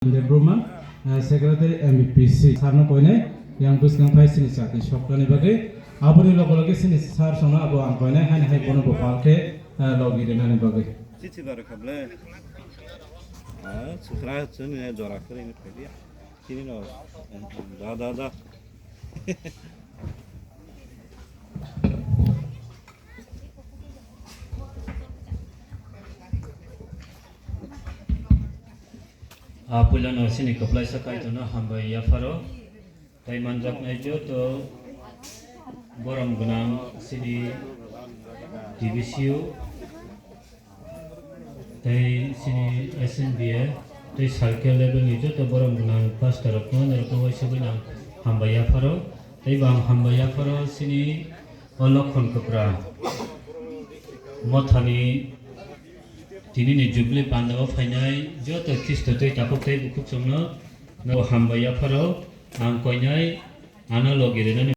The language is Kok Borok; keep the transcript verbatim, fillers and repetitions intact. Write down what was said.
Debbarma, eh, Secretary M B P C, sir no koinai, yang bwskang phai sini chati soknani bagwi, aboni loge loge sini sir songno abo ang koinai, haini hai bono bo pal khe, eh, logi rinani bagwi. Chichi barokha ble. Ah, sukra chwng ni jora kwrwi ni phaidi. Chini no, da, da, da. Ah, puilano chini kwplaisa Kaitorno hambai yapharo. Tei manjaknai joto borom gwnang chini T B C U tei chini S N B A tei circle level ni joto borom gwnang pastor rokno norokno waisugwi ang hambai yapharo. Tei bo ang hambai yapharo chini o Lokhon Kwpra mothani tini ni Jubilee panda o phainai joto Khristo tei takhuk tei bukhuk chwngno no hambai yapharo ang koinai ano logi rwnani